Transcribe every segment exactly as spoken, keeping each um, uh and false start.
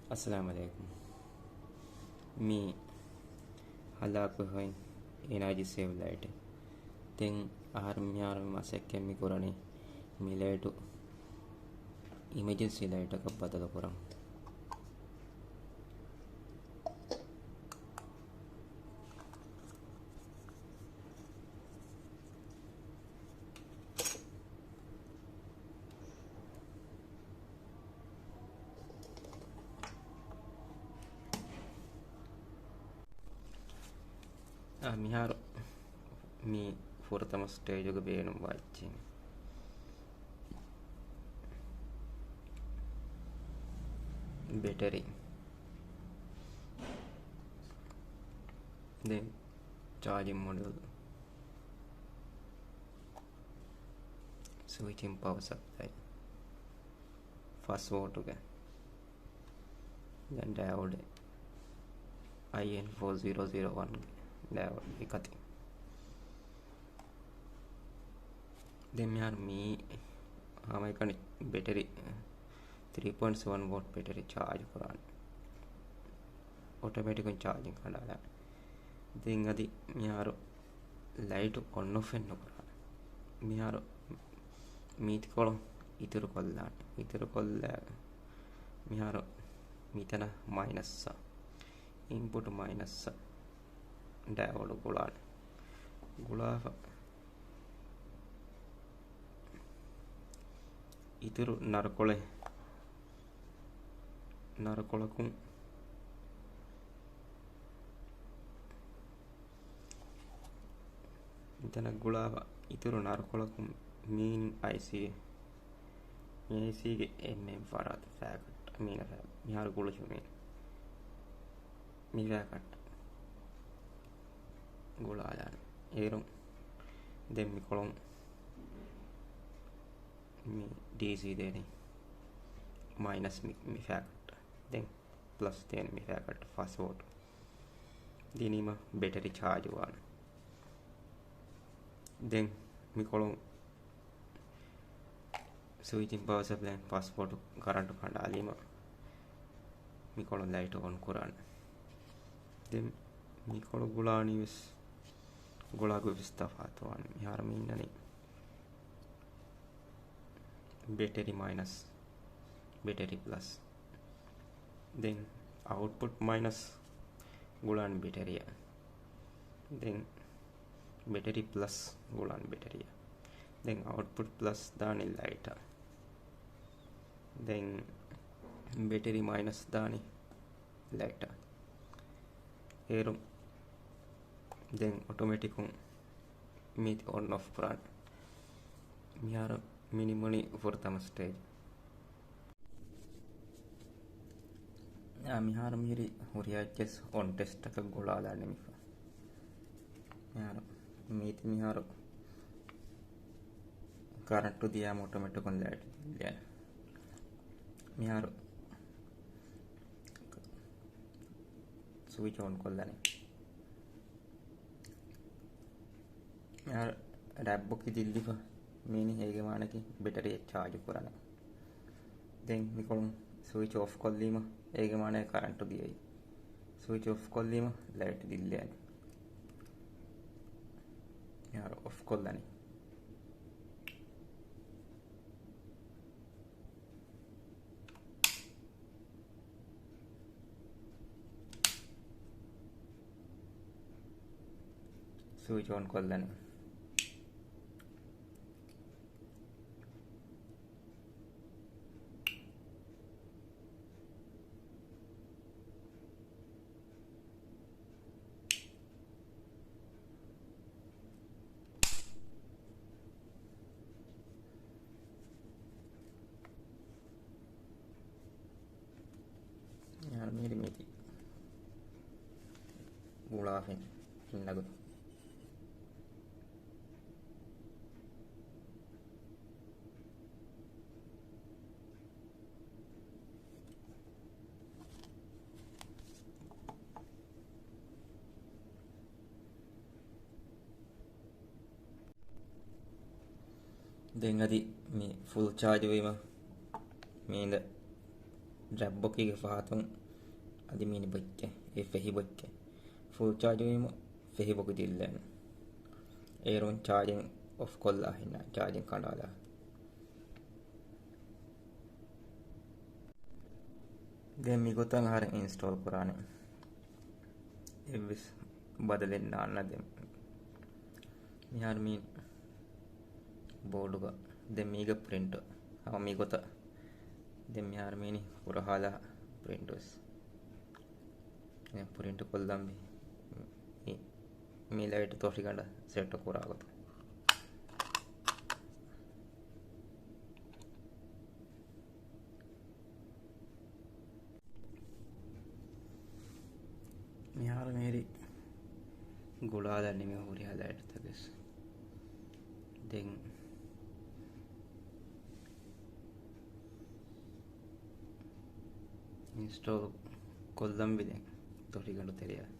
އައްސަލާމު ޢަލައިކުމް. މި ހަލާކު ހޮތް އެނާޖީ ސޭވް ލައިޓެއް. ދެން އަހަރު މިހާރު މަސައްކަތް މި ކުރަނީ މި ލައިޓު އިމަޖެންސީ ލައިޓަކަށް ބަދަލު ކުރަން. އާ، މިހާރު މި ފުރަތަމަ ސްޓޭޖުގަ ބޭނުންވާ އެއްޗެއް. ބެޓެރީ. ދެން ޗާޖިން މޮޑިއުލް. ސުއިޗިން ޕަވަރ ސަޕްލައި. ފަސް ވޯޓުގެ. ދެން ޑަޔޯޑެއް. އައިއެން ފޯ ޒީރޯ ޒީރޯ ވަން ގެ ޑަޔޯޑް އެކަތި. ދެން މިހާރު މީ ހަމައެކަނި ބެޓެރި ތްރީ ޕޮއިންޓް ސެވަން ވޯޓް ބެޓެރި ޗާޖު ކުރާނެ. އޮޓޮމެޓިކުން ޗާޖިން ކަނޑާލާ. ދެން އަދި މިހާރު ލައިޓު އޮން އޮފެއް ނުކުރާނެ. މިހާރު މީތިކޮޅު އިތުރު ކޮށްލާނެ. އިތުރު ކޮށްލާ މިހާރު މިތަނަށް މައިނަސްއަށް، އިންޕުޓް މައިނަސްއަށް ޑަޔޯޑު ގުޅާނެ. ގުޅާފަ އިތުރު ނަރުކޮޅެއް، ނަރުކޮޅަކުން މިތަނަށް ގުޅާފަ އިތުރު ނަރުކޮޅަކުން މީން އައިސީ، މި އައިސީގެ އެންމެ ފަރާތު ފައިކަށްޓަ، މީނަ ފައި-، މިހާރު ގުޅިފަ މީނަ. މި ފައިކަށްޓަ ގުޅާލާނެ. އޭރު ދެން މިކޮޅުން މި ޑީސީ ދޭނެ މައިނަސް މި، މި ފައިކަށްޓަ. ދެން ޕްލަސް ދޭނެ މި ފައިކަށްޓަ ފަސް ވޯޓު. ދިނީމަ ބެޓެރި ޗާޖުވާނެ. ދެން މިކޮޅުން ސުއިޗިން ޕަވަރ ސަޕްލައިން ފަސް ވޯޓު ކަރަންޓު ކަނޑާލީމަ މިކޮޅު ލައިޓު އޮން ކުރާނެ. ދެން މިކޮޅު ގުޅާނީ ވެސް، ގުޅާގޮތް ވެސް ތަފާތުވާނެ. މިހާރު މި އިންނަނީ ބެޓެރި މައިނަސް، ބެޓެރި ޕްލަސް. ދެން އައުޓްޕުޓް މައިނަސް ގުޅާން ބެޓެރިއަށް. ދެން ބެޓެރި ޕްލަސް ގުޅާން ބެޓެރިއަށް. ދެން އައުޓްޕުޓް ޕްލަސް ދާނީ ލައިޓަށް. ދެން ބެޓެރި މައިނަސް ދާނީ ލައިޓަށް. އޭރު ދެން އޮޓޮމެޓިކުން މީތި އޮން އޮފް ކުރާނެ. މިހާރު މި ނިމުނީ ފުރަތަމަ ސްޓޭޖް. އާ، މިހާރު މިހިރީ ހުރިހާ އެއްޗެސް އޮން ޓެސްޓަކަށް ގުޅާލާ ނިމިފަ. މިހާރު މީތި މިހާރު ކަރަންޓު ދިޔާމަ އޮޓޮމެޓިކުން ލައިޓް ދިޔަ. މިހާރު ސުއިޗް އޮން ކޮށްލަނީ. މިހާރު ރަތްބޮކި ދިއްލިފަ މީނި އޭގެ މާނަކީ ބެޓަރީ ޗާޖު ކުރަން. ދެން މިކޮޅުން ސުއިޗް އޮފް ކޮށްލީމަ އޭގެ މާނަ ކަރަންޓު ދިޔައީ. ސުއިޗް އޮފް ކޮށްލީމަ ލައިޓް ދިއްލޭނެ. މިހާރު އޮފް ކޮށްލަނީ. ސުއިޗް އޮން ކޮށްލަނީ. މިހާރު މިހިރީ މީތި ގުޅާފައި އިންނަ ގޮތް. ދެން އަދި މި ފުލް ޗާޖް ވީމަ މީނަ ޑްރޮޕް ބޮކީގެ ފަހަތުން އަދި މީނި ބޮއްޗެއް، އެ ފެހި ބޮއްޗެއް. ފުލް ޗާޖް ވީމަ ފެހި ބޮކި ދިއްލޭނެ. އޭރުން ޗާޖިން އޮފް ކޮށްލާ ހިންނާ، ޗާޖިން ކަނޑާލާ. ދެން މިގޮތަށް އަހަރެން އިންސްޓޯލް ކުރާނެ. އެއްވެސް ބަދަލެއް ނާންނަ ދެން. މިހާރު މީ ބޯޑުގަ ދެން މީގަ ޕްރިންޓް ހަމަ މިގޮތަށް. ދެން މިހާރު މީނި ކުރަހާލާ ޕްރިންޓް ވެސް. ދެން ޕްރިންޓް ކޮށްލަން މި، މި، މި ލައިޓް ތޮށިގަނޑަށް ސެޓް ކުރާ ގޮތަށް. މިހާރު މޭރި ގުޅާލަން ނިމި ހުރިހާ ލައިޓްތަކެސް. ދެން އިންސްޓޯލް ކޮށްލަން ވިދެން ތޮށިގަނޑު ތެރެއަށް.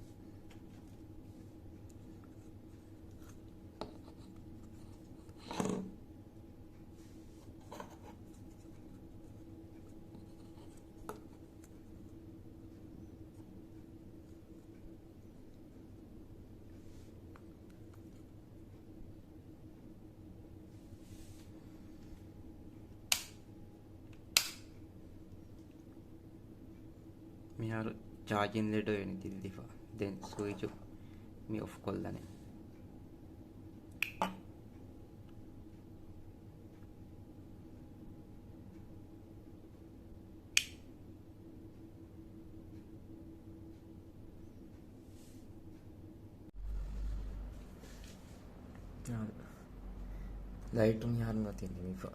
މިހާރު ޗާޖިން ލެޑު ވެނި ދިއްލިފަ. ދެން ސުއިޗު މި އޮފް ކޮށްލަނީ. ލައިޓު މިހާރު ނުވަތަ ނިމިފަ.